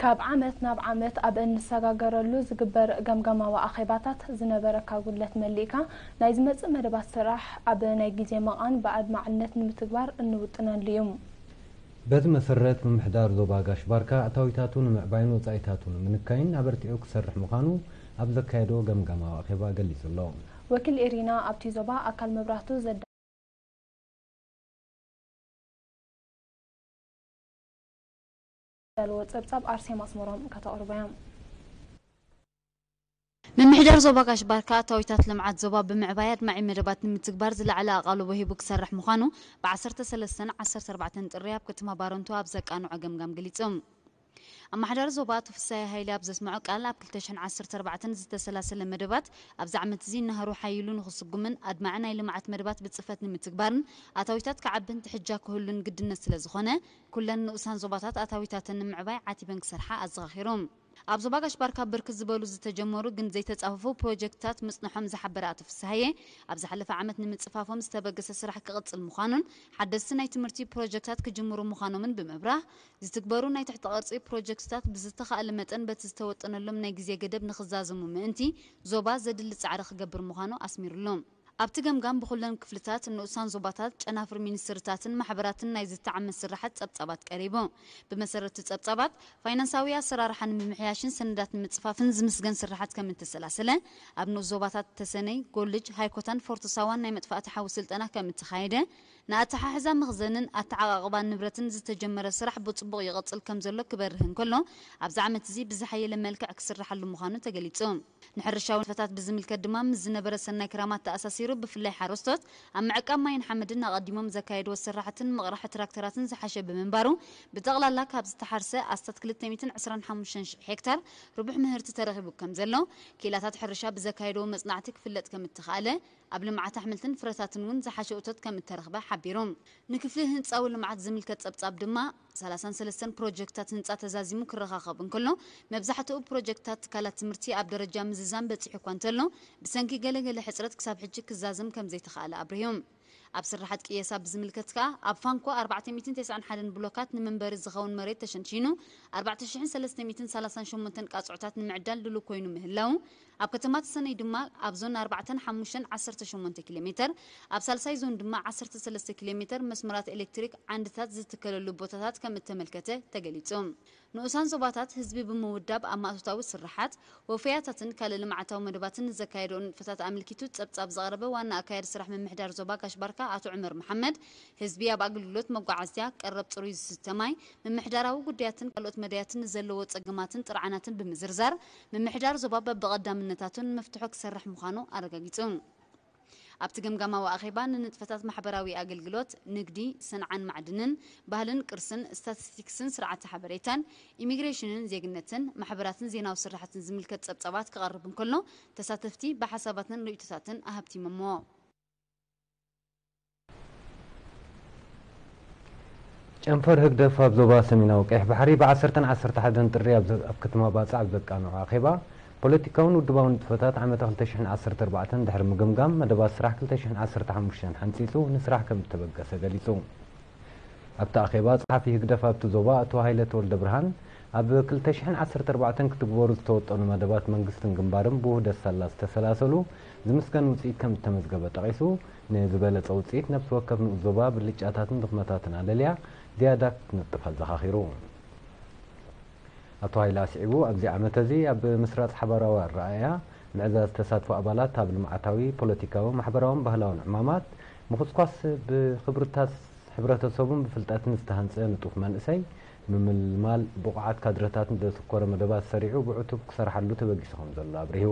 ካብ ዓመት ናብ ዓመት ኣብ እንሰጋገረሉ ዝግበር ገምጋማዊ ኣኼባታት ዝነበረካ ጉድለት መሊእካ ናይ ዝመጽእ መደባት ስራሕ ኣብ ናይ ግዜ መቓን ብኣድማዕነት ንምትግባር እንውጥነሉ እዩ። በዚ መሰረት ምምሕዳር ዞባ ጋሽ ባርካ ኣታዊታቱ ንምዕባይን ወጻኢታቱ ንምንካይን ኣበርቲዑ ክሰርሕ ምዃኑ ኣብ ዘካየዶ ገምጋማዊ ኣኼባ ገሊጹ ኣሎ። ወኪል ኤሪና ኣብቲ ዞባ ኣካል መብራህቱ ዘዳለዎ ጸብጻብ ኣርሴማ ኣስመሮም ከተቕርቦ እያ። ምምሕዳር ዞባ ጋሽ ባርካ ኣታዊታት ልምዓት ዞባ ብምዕባይ ኣድማዒ መደባት ንምትግባር ዝለዓለ ኣቓልቦ ሂቡ ክሰርሕ ምዃኑ ብ ዓሰርተ ሰለስተን ዓሰርተ ኣርባዕተን ጥሪ ኣብ ከተማ ባረንቱ ኣብ ዘቃንዖ ገምጋም ገሊጹ። ኣመሓዳሪ ዞባ ኣቶ ፍሳየ ሃይለ ኣብ ዘስምዖ ቃል፣ ኣብ ክልተ ሽሕን ዓሰርተ ኣርባዕተን ዝተሰላሰለ መደባት ኣብዚ ዓመት እዚ እናሃሩ ሓይሉ ንኽስጉምን ኣድማዒ ናይ ልምዓት መደባት ብጽፈት ንምትግባርን ኣታዊታት ክዓብን ትሕጃ ክህሉን ግድነት ስለ ዝኾነ፣ ኩለን ንኡሳን ዞባታት ኣታዊታተን ንምዕባይ ዓቲበን ክሰርሓ ኣዘኻኺሩ። ኣብ ዞባ ጋሽ ባርካ ብርክት ዝበሉ ዝተጀመሩ ግን ዘይተጻፈፉ ፕሮጀክትታት ምጽንሖም ዝሓበረ ኣቶ ፍስሃየ፣ ኣብ ዝሓለፈ ዓመት ንምጽፋፎም ዝተበገሰ ስራሕ ክቕጽል ምዃኑን ሓደስቲ ናይ ትምህርቲ ፕሮጀክትታት ክጅምሩ ምዃኖምን ብምብራህ፣ ዝትግበሩ ናይ ትሕቲ ቅርጺ ፕሮጀክትታት ብዝተኻእለ መጠን በቲ ዝተወጠነሎም ናይ ግዜ ገደብ ንኽዛዘሙ ምእንቲ ዞባ ዘድሊ ጻዕሪ ክገብር ምዃኑ ኣስሚሩሉ። ኣብቲ ገምጋም ብኹለን ክፍልታት ንኡሳን ዞባታት፣ ጨናፍር ሚኒስትርታትን ማሕበራትን ናይ ዝተዓመ ስራሓት ጸብጻባት ቀሪቡ። ብመሰረት እቲ ጸብጻባት፣ ፋይናንሳዊ ኣሰራርሓ ንምምሕያሽን ሰነዳት ንምጽፋፍን ዝምስገን ስራሓት ከም እተሰላሰለ፣ ኣብ ንኡስ ዞባታት ተሰነይ፣ ጎልጅ፣ ሃይኮታን ፎርቶ ሳዋን ናይ መጥፋእቲ ሓዊ ስልጠና ከም እተኻየደ፣ ንኣተሓሕዛ መኽዘንን ኣተዓቓቕባን ንብረትን ዝተጀመረ ስራሕ ብጽቡቕ ይቕጽል ከም ዘሎ ክበርህ እንከሎ፣ ኣብዚ ዓመት እዚ ብዝሓየለ መልክዕ ክስርሓሉ ምዃኑ ተገሊጹ። ንሕርሻዊ ንጥፈታት ብዝምልከት ድማ ምስ ዝነበረ ሰናይ ክራማት ተኣሳሲሩ ብፍላይ ሓረስቶት ኣብ ምዕቃብ ማይን ሓመድን ኣቐዲሞም ዘካየድዎ ስራሕትን ምቕራሕ ትራክተራትን ዝሓሸ ብምንባሩ ብጠቕላላ ካብ ዝተሓርሰ ኣስታት ክልተ ሚእትን ዕስራን ሓሙሽተን ሽሕ ሄክታር ርቡሕ ምህርቲ ተረኺቡ ከም ዘሎ ክኢላታት ሕርሻ ብዘካየድዎ መጽናዕቲ ክፍለጥ ከም እተኻእለ ኣብ ልምዓት ኣሕምልትን ፍረታትን እውን ዝሓሸ እቶት ከም እተረኽበ ሓቢሩ። ንክፍሊ ህንፃዊ ልምዓት ዝምልከት ፀብፃብ ድማ ሰላሳን ሰለስተን ፕሮጀክትታት ህንፃ ተዛዚሙ ክረኻኸብ እንከሎ፣ መብዛሕትኡ ፕሮጀክትታት ትካላት ትምህርቲ ኣብ ደረጃ ምዝዛም በፂሑ እኳ እንተሎ፣ ብሰንኪ ገለገለ ሕፅረት ክሳብ ሕጂ ክዛዘም ከም ዘይተኻእለ ኣብሪሁ። ኣብ ስራሓት ቅየሳ ብዝምልከት ከኣ፣ ኣብ ፋንኮ ኣርባዕተ ሚእትን ተስዓን ሓደን ብሎካት ንመንበሪ ዝኸውን መሬት ተሸንሺኑ ኣርባዕተ ሽሕን ሰለስተ ሚእትን ሰላሳን ሸሞንተን ቃጽዖታት ንምዕዳል ድሉው ኮይኑ ምህላዉ፣ ኣብ ከተማ ተሰነይ ድማ ኣብ ዞን ኣርባዕተን ሓሙሽተን ዓሰርተ ሸሞንተ ኪሎ ሜተር፣ ኣብ ሳልሳይ ዞን ድማ ዓሰርተ ሰለስተ ኪሎ ሜተር መስመራት ኤሌክትሪክ ዓንድታት ዝትከለሉ ቦታታት ከም እተመልከተ ተገሊጹ። ንኡሳን ዞባታት ህዝቢ ብምውዳብ ኣብ ማእቶታዊ ስርሓት፣ ወፈያታትን ካልእ ልምዓታዊ መደባትን ንዘካየድኦ ንጥፈታት ኣመልኪቱ ጸብጻብ ዘቕረበ ዋና ኣካያዲ ስራሕ ምምሕዳር ዞባ ጋሽ ባርካ ኣቶ ዑመር መሓመድ፣ ህዝቢ ኣብ ኣገልግሎት መጓዓዝያ፣ ቀረብ ጽሩይ ዝስተ ማይ፣ ምምሕዳራዊ ጉዳያትን ካልኦት መዳያትን ንዘለዎ ጸገማትን ጥርዓናትን ብምዝርዛር፣ ምምሕዳር ዞባ በብቐዳምነታቱን መፍትሖ ክሰርሕ ምዃኑ ኣረጋጊጹ። ኣብቲ ገምጋማዊ ኣኼባ ንንጥፈታት ማሕበራዊ ኣገልግሎት፣ ንግዲ፣ ሰንዓን ማዕድንን፣ ባህልን ቅርስን፣ ስታቲስቲክስን ስርዓተ ሓበሬታን፣ ኢሚግሬሽንን ዜግነትን፣ ማሕበራትን ዜናዊ ስራሕትን ዝምልከት ጸብጻባት ክቐርብ እንከሎ፣ ተሳተፍቲ ብሓሳባትን ርእይቶታትን ኣሃብቲሞምዎ። ጨንፈር ህግደፍ ኣብ ዞባ ሰሜናዊ ቀይሕ ባሕሪ ብ ዓሰርተን ዓሰርተ ሓደን ጥሪ ኣብ ዘ- ኣብ ከተማ ባጽዕ ኣብ ዘቃንዖ ኣኼባ፣ ፖለቲካውን ውድባውን ንጥፈታት ዓመተ ክልተ ሽሕን ዓሰርተ ኣርባዕተን ድሕሪ ምግምጋም፣ መደባት ስራሕ ክልተ ሽሕን ዓሰርተ ሓሙሽተን ሓንጺጹ ንስራሕ ከም እተበገሰ ገሊጹ። ኣብቲ ኣኼባ፣ ጸሓፊ ህግደፍ ኣብቲ ዞባ ኣቶ ሃይለ ተወልደብርሃን፣ ኣብ ክልተ ሽሕን ዓሰርተ ኣርባዕተን ክትግበሩ ዝተወጠኑ መደባት መንግስትን ግንባርን ብውህደት ሳላ ዝተሰላሰሉ ዝምስገን ውጽኢት ከም እተመዝገበ ጠቒሱ፣ ንዝበለጸ ውጽኢት ነፍሲ ወከፍ ንኡስ ዞባ ብልጫታትን ድኽመታትን ኣለልያ ዝያዳ ክትነጥፍ ኣዘኻኺሩ። ኣቶ ሃይለ ኣስዒቡ፣ ኣብዚ ዓመት እዚ ኣብ ምስራጽ ሓባራዊ ኣረኣእያ፣ ምዕዛዝ ተሳትፎ ኣባላት ኣብ ልምዓታዊ፣ ፖለቲካዊ፣ ማሕበራውን ባህላውን ዕማማት፣ ምኹስኳስ ብኽብርታት ሕብረተሰቡን ብፍልጠትን ዝተሃንጸ ንጡፍ መንእሰይ፣ ምምልማል ብቑዓት ካድረታትን ዘተኮረ መደባት ሰሪዑ ብዕቱብ ክሰርሓሉ ተበጊሱ ከም ዘሎ ኣብሪሁ።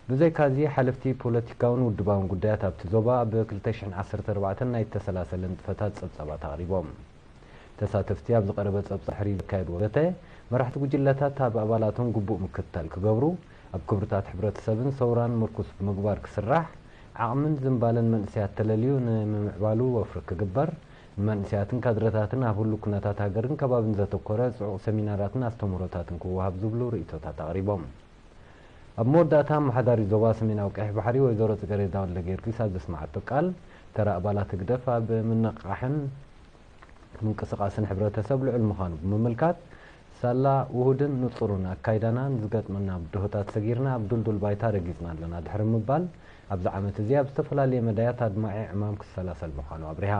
ብዘይካዚ፣ ሓለፍቲ ፖለቲካውን ውድባውን ጉዳያት ኣብቲ ዞባ ኣብ ክልተ ሽሕን ዓሰርተ ኣርባዕተን ናይ እተሰላሰለ ንጥፈታት ጸብጻባት ኣቕሪቦም። ተሳተፍቲ ኣብ ዝቐረበ ጸብጻብ ድሕሪ ዘካየድዎ ዘተ፣ መራሕቲ ጉጅለታት ኣብ ኣባላቶም ግቡእ ምክትታል ክገብሩ፣ ኣብ ክብርታት ሕብረተሰብን ሰውራን ምርኩስ ብምግባር ክስራሕ፣ ዓቕምን ዝንባለን መንእሰያት ተለልዩ ንምምዕባሉ ወፍሪ ክግበር፣ ንመንእሰያትን ካድረታትን ኣብ ህሉው ኩነታት ሃገርን ከባብን ዘተኮረ ጽዑቕ ሰሚናራትን ኣስተምህሮታትን ክወሃብ ዝብሉ ርእይቶታት ኣቕሪቦም። ኣብ መወዳእታ፣ ኣመሓዳሪት ዞባ ሰሜናዊ ቀይሕ ባሕሪ ወይዘሮ ጽገሬዳ ወልደጊዮርጊስ ኣብ ዘስምዓቶ ቃል፣ ተራ ኣባላት ህግደፍ ኣብ ምንቕቓሕን ምንቅስቓስን ሕብረተሰብ ልዑል ምዃኑ ብምምልካት፣ ሳላ ውሁድን ንጹርን ኣካይዳና ንዝገጥመና ብድሆታት ሰጊርና ኣብ ድልዱል ባይታ ረጊጽና ኣለና ድሕሪ ምባል፣ ኣብዚ ዓመት እዚ ኣብ ዝተፈላለየ መዳያት ኣድማዒ ዕማም ክሰላሰል ምዃኑ ኣብሪሃ።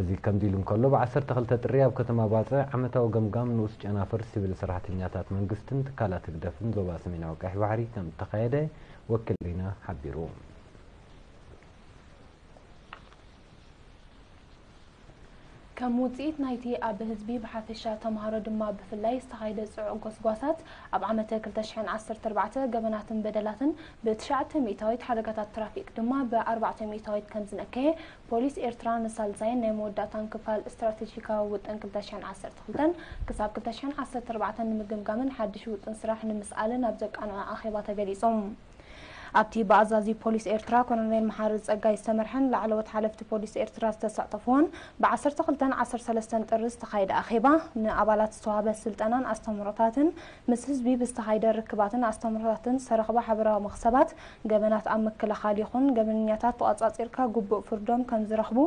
እዚ ከምዚ ኢሉ እንከሎ፣ ብ ዓሰርተ ክልተ ጥሪ ኣብ ከተማ ባጽዕ ዓመታዊ ገምጋም ንኡስ ጨናፍር ሲቪል ሰራሕተኛታት መንግስትን ትካላት ህግደፍን ዞባ ሰሜናዊ ቀይሕ ባሕሪ ከም እተኻየደ ወኪል ሪና ሓቢሩ። ከም ውጽኢት ናይቲ ኣብ ህዝቢ ብሓፈሻ ተምሃሮ ድማ ብፍላይ ዝተኻየደ ጽዑቕ ጎስጓሳት ኣብ ዓመተ ክልተ ሽሕን ዓሰርተ ኣርባዕተ ገበናትን በደላትን ብትሽዓተ ሚእታዊት ሓደጋታት ትራፊክ ድማ ብኣርባዕተ ሚእታዊት ከም ዝነከየ ፖሊስ ኤርትራ ንሳልሳይን ናይ መወዳእታን ክፋል ስትራቴጂካዊ ውጥን ክልተ ሽሕን ዓሰርተ ክልተን ክሳብ ክልተ ሽሕን ዓሰርተ ኣርባዕተን ንምግምጋምን ሓድሽ ውጥን ስራሕ ንምስኣልን ኣብ ዘቃንዖ ኣኼባ ተገሊጾም። ኣብቲ ብኣዛዚ ፖሊስ ኤርትራ ኮሎኔል መሓሪ ጸጋይ ዝተመርሐን ላዕለዎት ሓለፍቲ ፖሊስ ኤርትራ ዝተሳተፍዎን ብ ዓሰርተ ክልተን ዓሰርተ ሰለስተን ጥሪ ዝተኻየደ ኣኼባ፣ ንኣባላት ዝተዋህበ ስልጠናን ኣስተምህሮታትን፣ ምስ ህዝቢ ብዝተኻየደ ርክባትን ኣስተምህሮታትን ዝተረኽበ ሓበራዊ መኽሰባት፣ ገበናት ኣብ ምክልኻል ይኹን ገበነኛታት ተቖጻጺርካ ግቡእ ፍርዶም ከም ዝረኽቡ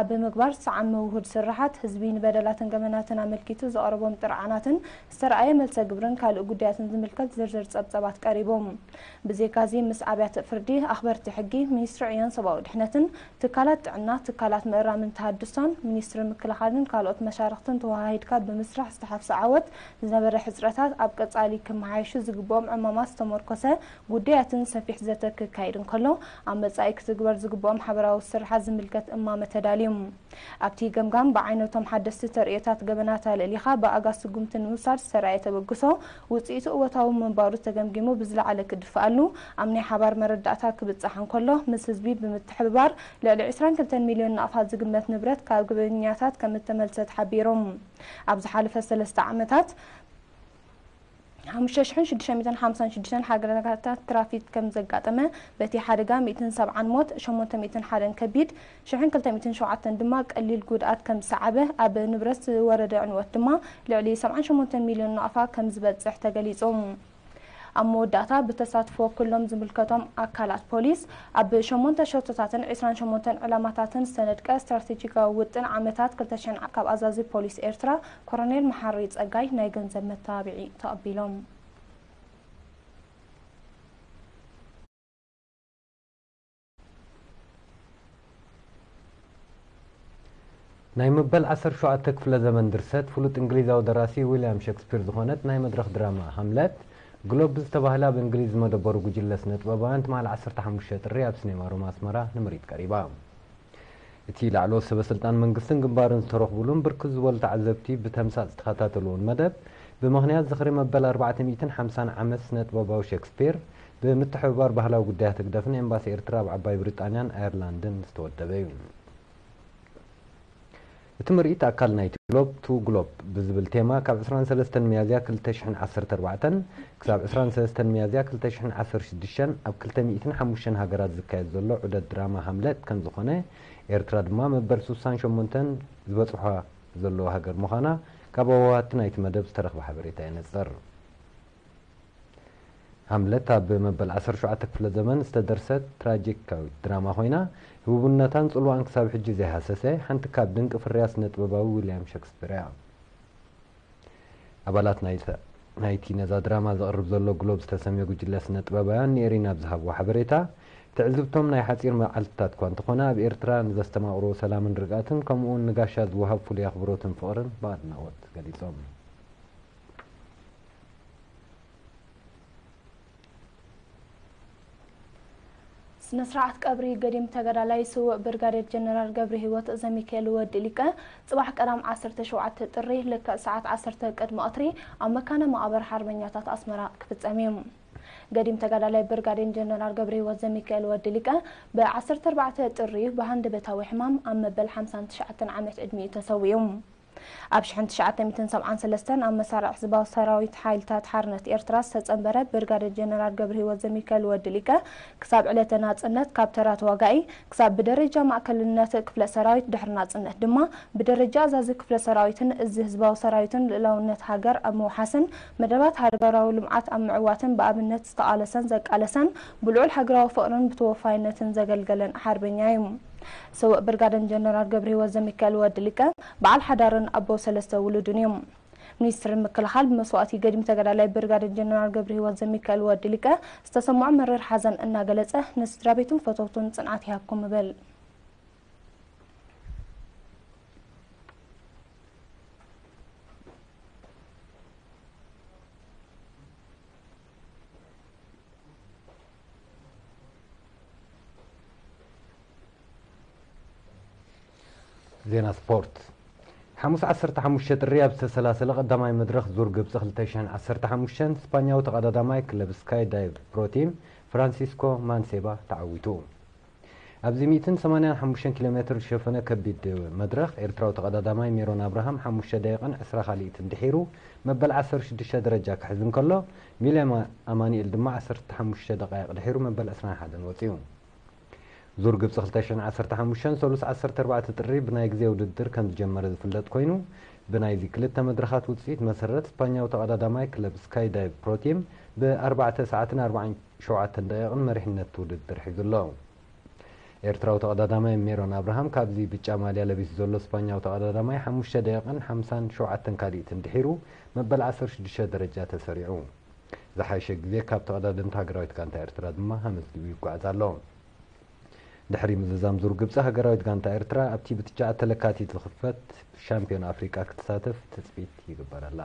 ኣብ ምግባር ዝተዓመ ውሁድ ስርሓት፣ ህዝቢ ንበደላትን ገበናትን ኣመልኪቱ ዘቕረቦም ጥርዓናትን ዝተረኣየ መልሰ ግብርን ካልእ ጉዳያትን ዝምልከት ዝርዝር ጸብጸባት ቀሪቦም። ብዘይካዚ፣ ምስ ኣብያተ ፍርዲ፣ ኣኽበርቲ ሕጊ፣ ሚኒስትሪ ዕዮን ሰብኣዊ ድሕነትን፣ ትካላት ጥዕና፣ ትካላት ምእራምን ተሃድሶን፣ ሚኒስትሪ ምክልኻልን ካልኦት መሻርኽትን ተወሃሂድካ ብምስራሕ ዝተሓፍሰ ዓወት፣ ዝነበረ ሕጽረታት ኣብ ቀጻሊ ክመሓየሹ ዝግብኦም ዕማማት ዝተመርኮሰ ጉዳያትን ሰፊሕ ዘተ ክካየድ እንከሎ፣ ኣብ መጻኢ ክትግበር ዝግብኦም ሓበራዊ ስርሓት ዝምልከት እማመ ተዳልዩ። ኣብቲ ገምጋም፣ ብዓይነቶም ሓደስቲ ተርእዮታት ገበናት ኣልዒልካ ብኣጋ ስጉምቲ ንምውሳድ ዝተራእየ ተበግሶ፣ ውጽኢቱ እወታዊ ምንባሩ ተገምጊሙ ብዝለዓለ ክድፍኣሉ፣ ኣብ ናይ ሓባር መረዳእታ ክብጻሕ እንከሎ፣ ምስ ህዝቢ ብምትሕብባር ልዕሊ ዕስራን ክልተን ሚልዮን ናቕፋ ዝግመት ንብረት ካብ ገበኛታት ከም እተመልሰ ተሓቢሩ። ኣብ ዝሓለፈ ሰለስተ ዓመታት፣ ሓሙሽተ ሽሕን ሽዱሽተ ሚእትን ሓምሳን ሽዱሽተን ሓደጋታት ትራፊክ ከም ዘጋጠመ፣ በቲ ሓደጋ ሚእትን ሰብዓን ሞት፣ ሸሞንተ ሚእትን ሓደን ከቢድ፣ ሽሕን ክልተ ሚእትን ሸውዓተን ድማ ቀሊል ጉድኣት ከም ዝሰዓበ፣ ኣብ ንብረት ዝወረደ ዕንወት ድማ ልዕሊ ሰብዓን ሸሞንተን ሚልዮን ናቕፋ ከም ዝበጽሕ ተገሊጹ። ኣብ መወዳእታ፣ ብተሳትፎ ኩሎም ዝምልከቶም ኣካላት ፖሊስ፣ ኣብ ሸሞንተ ሸቶታትን ዕስራን ሸሞንተን ዕላማታትን ዝተነድቀ ስትራቴጂካዊ ውጥን ዓመታት ክልተ ሽሕን ካብ ኣዛዚ ፖሊስ ኤርትራ ኮሎኔል መሓሪ ጸጋይ ናይ ገንዘብ መተባብዒ ተቐቢሎም። ናይ መበል ዓሰርተ ሸውዓተ ክፍለ ዘመን ድርሰት ፍሉጥ እንግሊዛዊ ደራሲ ዊልያም ሸክስፒር ዝኾነት ናይ መድረኽ ድራማ ሃምለት፣ ግሎብ ብዝተባህለ ኣብ እንግሊዝ ዝመደበሩ ጉጅለ ስነ ጥበባውያን ትማሊ ዓሰርተ ሓሙሽተ ጥሪ ኣብ ሲኔማ ሮማ ኣስመራ ንምርኢት ቀሪባ። እቲ ላዕለዎት ሰበ ስልጣን መንግስትን ግንባርን ዝተረኽቡሉን ብርክት ዝበሉ ተዓዘብቲ ብተምሳጥ ዝተኸታተልዎን መደብ፣ ብምኽንያት ዝኽሪ መበል ኣርባዕተ ሚእትን ሓምሳን ዓመት ስነ ጥበባዊ ሸክስፒር፣ ብምትሕብባር ባህላዊ ጉዳያት ህግደፍን ኤምባሲ ኤርትራ ኣብ ዓባይ ብሪጣንያን ኣየርላንድን ዝተወደበ እዩ። እቲ ምርኢት ኣካል ናይቲ ግሎብ ቱ ግሎብ ብዝብል ቴማ፣ ካብ ዕስራን ሰለስተን ሚያዝያ ክልተ ሽሕን ዓሰርተ ኣርባዕተን ክሳብ ዕስራን ሰለስተን ሚያዝያ ክልተ ሽሕን ዓሰርተ ሽዱሽተን ኣብ ክልተ ሚእትን ሓሙሽተን ሃገራት ዝካየድ ዘሎ ዑደት ድራማ ሃምለት ከም ዝኾነ፣ ኤርትራ ድማ መበል ሱሳን ሸሞንተን ዝበጽሖ ዘለዋ ሃገር ምዃና ካብ ኣዋሃድቲ ናይቲ መደብ ዝተረኽበ ሓበሬታ የነጽር። ሃምለት ኣብ መበል ዓሰርተ ሸውዓተ ክፍለ ዘመን ዝተደርሰት ትራጂካዊት ድራማ ኮይና፣ ህቡብነታን ጽልዋኣን ክሳብ ሕጂ ዘይሃሰሰ፣ ሓንቲ ካብ ድንቂ ፍርያት ስነ ጥበባዊ ዊልያም ሸክስፒር እያ። ኣባላት ናይተ-፣ ናይቲ ነዛ ድራማ ዘቕርብ ዘሎ ግሎብ ዝተሰምየ ጉጅለ ስነ ጥበባውያን ንኤሪና ብዝሃብዎ ሓበሬታ፣ ትዕዝብቶም ናይ ሓጺር መዓልትታት እኳ እንተኾነ፣ ኣብ ኤርትራ ንዘስተማቕርዎ ሰላምን ርግኣትን፣ ከምኡ'ውን ንጋሻ ዝወሃብ ፍሉይ ኣኽብሮትን ፍቕርን ብኣድናቖት ገሊጾም። ስነ ስርዓት ቀብሪ ገዲም ተጋዳላይ ስዉእ ብርጋዴር ጀነራል ገብረሂወት ዘሚካኤል ወዲ ሊቀ ጽባሕ ቀዳም ዓሰርተ ሸውዓተ ጥሪ ልክዕ ሰዓት ዓሰርተ ቅድሚ ቀትሪ ኣብ መካነ መቓብር ሓርበኛታት ኣስመራ ክፍጸም እዩ። ገዲም ተጋዳላይ ብርጋዴር ጀነራል ገብረሂወት ዘሚካኤል ወዲ ሊቀ ብ ዓሰርተ ኣርባዕተ ጥሪ ብሃንደበታዊ ሕማም ኣብ መበል ሓምሳን ትሽዓተን ዓመት ዕድሚኡ ተሰዊኡ። ኣብ ሽሕን ትሽዓተ ሚእትን ሰብዓን ሰለስተን ኣብ መሳርዕ ህዝባዊ ሰራዊት ሓይልታት ሓርነት ኤርትራ ዝተጸንበረ ብርጋዴር ጀነራል ገብረሂወት ዘሚካኤል ወዲ ሊቀ፣ ክሳብ ዕለተ ናጽነት ካብ ተራ ተዋጋኢ ክሳብ ብደረጃ ማእከልነት ክፍለ ሰራዊት፣ ድሕሪ ናጽነት ድማ ብደረጃ ኣዛዚ ክፍለ ሰራዊትን እዚ ህዝባዊ ሰራዊትን ልኡላውነት ሃገር ኣብ ምውሓስን መደባት ሃገራዊ ልምዓት ኣብ ምዕዋትን ብኣብነት ዝተቓለሰን ዘቃለሰን ብልዑል ሃገራዊ ፍቕርን ብተወፋይነትን ዘገልገለን ሓርበኛ እዩ። ስዉእ ብርጋደን ጀነራል ገብረሂወት ዘሚካኤል ወዲ ሊቀ በዓል ሓዳርን ኣቦ ሰለስተ ውሉድን እዩ። ሚኒስትሪ ምክልኻል ብመስዋእቲ ገዲም ተጋዳላይ ብርጋዴር ጀነራል ገብረሂወት ዘሚካኤል ወዲ ሊቀ ዝተሰምዖ መሪር ሓዘን እናገለጸ፣ ንስድራ ቤቱን ፈተውቱን ጽንዓት ይሃብኩም እብል። ዜና ስፖርት። ሓሙስ ዓሰርተ ሓሙሽተ ጥሪ ኣብ ዝተሰላሰለ ቀዳማይ መድረኽ ዙር ግብፂ ክልተ ሽሕን ዓሰርተ ሓሙሽተን፣ ስፓኛዊ ተቐዳዳማይ ክለብ ስካይ ዳይቭ ፕሮ ቲም ፍራንሲስኮ ማንሴባ ተዓዊቱ። ኣብዚ ሚእትን ሰማንያን ሓሙሽተን ኪሎ ሜትር ዝሸፈነ ከቢድ መድረኽ፣ ኤርትራዊ ተቐዳዳማይ ሜሮን ኣብርሃም ሓሙሽተ ደቂቕን ዕስራ ካልኢትን ድሒሩ መበል ዓሰርተ ሽዱሽተ ደረጃ ክሕዝ እንከሎ፣ ሚልያም ኣማኑኤል ድማ ዓሰርተ ሓሙሽተ ደቃይቕ ድሒሩ መበል ዕስራን ሓደን ወጺኡ። ዙር ግብፂ ክልተ ሽሕን ዓሰርተ ሓሙሽተን ሰሉስ ዓሰርተ ኣርባዕተ ጥሪ ብናይ ግዜ ውድድር ከም ዝጀመረ ዝፍለጥ ኮይኑ፣ ብናይዚ ክልተ መድረኻት ውፅኢት መሰረት፣ ስፓኛዊ ተቐዳዳማይ ክለብ ስካይ ዳይቭ ፕሮ ቲም ብኣርባዕተ ሰዓትን ኣርባዓን ሸውዓተን ደቂቕን መሪሕነት ውድድር ሒዙ ኣሎ። ኤርትራዊ ተቐዳዳማይ ሜሮን ኣብርሃም ካብዚ ብጫ ማልያ ለቢሱ ዘሎ ስፓኛዊ ተቐዳዳማይ ሓሙሽተ ደቂቕን ሓምሳን ሸውዓተን ካልኢትን ድሒሩ መበል ዓሰርተ ሽዱሽተ ደረጃ ተሰሪዑ። ዝሓሸ ግዜ ካብ ተቐዳደምቲ ሃገራዊት ጋንታ ኤርትራ ድማ ኣመዝጊቡ ይጓዓዝ ኣሎ። ድሕሪ ምዝዛም ዙር ግብፂ፣ ሃገራዊት ጋንታ ኤርትራ ኣብቲ ብትሽዓተ ለካቲት ዝኽፈት ሻምፒዮን ኣፍሪቃ ክትሳተፍ ትፅቢት ይግበረላ።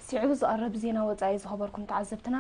ስዒቡ ዝቐርብ ዜና ወጻኢ ዝኸበርኩም ተዓዘብትና፣